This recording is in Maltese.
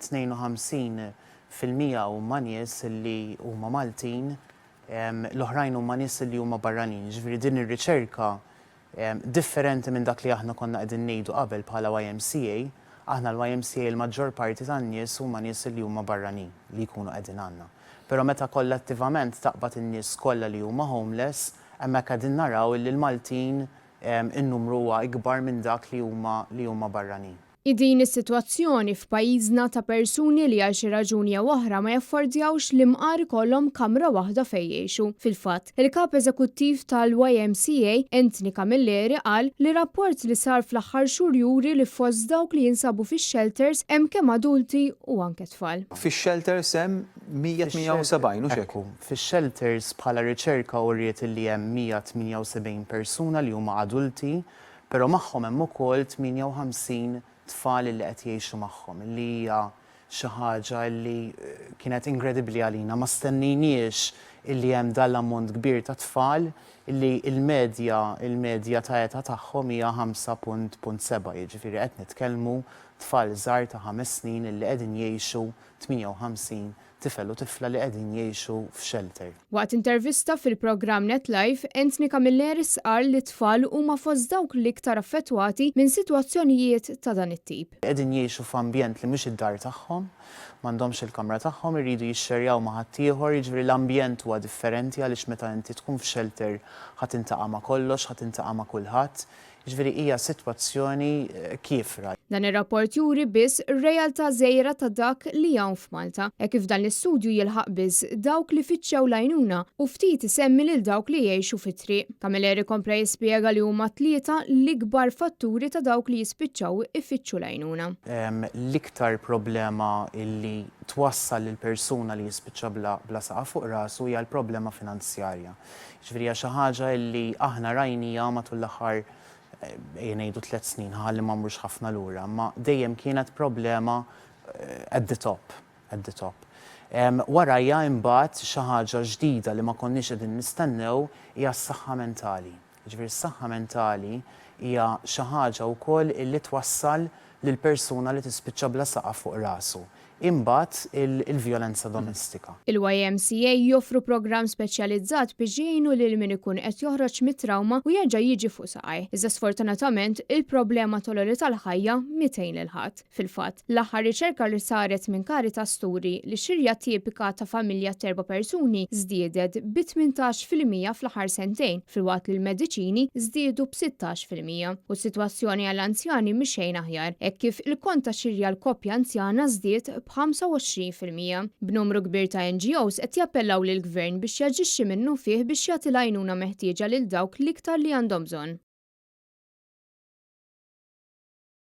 52% huma nies li huma Maltin, l-oħrajn huma nies li huma barranin. Jiġifieri din ir-riċerka differenti minn dak li aħna konna qegħdin ngħidu qabel bħala YMCA, aħna l-YMCA l-maġġor parti tan-nies huma nies li huma barranin li jkunu qegħdin għandna. Però meta kollettivament taqbad in-nies kollha li huma homeless, hemmhekk qegħdin naraw illi l-Maltin in-numru huwa ikbar minn dak li huma li huma barranin. Hi din is-sitwazzjoni f'pajjiżna ta' persuni li għal xi raġuni jew oħra ma jaffordjawx li mqar ikollhom kamra waħda fejn jgħixu. Fil-fatt, il-Kap Eżekuttiv tal-YMCA, Anthony Camilleri qal li rapport li sar fl-aħħar xhur juri li fost dawk li jinsabu fix-shelters hemm kemm adulti u anke tfal. Fix-shelters hemm 178, hux hekk? Ekku. Fix-shelters bħala riċerka uriet li hemm 178 persuna li huma adulti, però magħhom hemm ukoll 58 tfal li qed jgħixu magħhom, li hija xi ħaġa li kienet inkredibbli għalina. Ma stennejniex illi hemm dan l-ammont kbir ta' tfal illi l-medja il-medja ta' età tagħhom hija 5.7, jiġifieri qed nitkellmu tfal żgħar ta' ħames snin illi qegħdin jgħixu 58 tifel u tifla li qegħdin jgħixu f'xelter. Waqt intervista fil-programm Net Live, Anthony Camilleri stqarr li t-tfal huma fost dawk l-iktar affettwati minn sitwazzjonijiet ta' dan it-tip. Qegħdin jgħixu f'ambjent li mhux id-dar tagħhom, m'għandhomx il-kamra tagħhom, iridu jixxerjaw ma' ħaddieħor, jiġifieri l-ambjent huwa differenti għaliex meta inti tkun f'xelter ħa tintaqa' ma' kollox, ħa tintaqa' ma' kulħadd, Jiġifieri hija sitwazzjoni kiefra. Dan ir-rapport juri biss realtà żgħira ta' dak li hawn f'Malta, hekk kif dan l-istudju jilħaq biss dawk li fittxew l-għajnuna u ftit isemmi lil dawk li jgħixu fit-triq. Camilleri kompla jispjega li huma tlieta l-ikbar fatturi ta' dawk li jispiċċaw ifittxu l-għajnuna. L-iktar problema li twassal lil persuna li jispiċċa bla saqaf fuq rasu hija l-problema finanzjarja. Jiġifieri hija xi ħaġa li aħna rajniha matul l-aħħar ejja ngħidu tlett snin, ħalli ma mmurx ħafna lura, imma dejjem kienet problema at the top, at the top. Warajha imbagħad xi ħaġa ġdida li ma konniex qegħdin nistennew hija s-saħħa mentali. Jiġifieri s-saħħa mentali hija xi ħaġa wkoll illi twassal lil persuna li tispiċċa bla saqaf fuq rasu. Imbagħad il-vjolenza domestika. Il-YMCA joffru programm speċjalizzat biex jgħinu lil min ikun qed joħroġ mit-trawma u jerġa' jiġi fuq saqajh. Iżda sfortunatament, il-problema tal-għoli tal-ħajja mhi tgħin lil ħadd. Fil-fatt, l-aħħar riċerka li saret minn Caritas turi li x-xirja tipika ta' familja t'erba' persuni żdiedet bi 18% fl-aħħar sentejn filwaqt li l-mediċini żdiedu b'16%. U s-sitwazzjoni għall-anzjani mhi xejn aħjar, hekk kif il-kont ta' xiri għal koppja anzjana żdied b'25%. B'numru kbir ta' NGOs qed jappellaw lill-Gvern biex jaġixxi minnufih biex jagħti l-għajnuna meħtieġa lil dawk l-iktar li għandhom bżonn.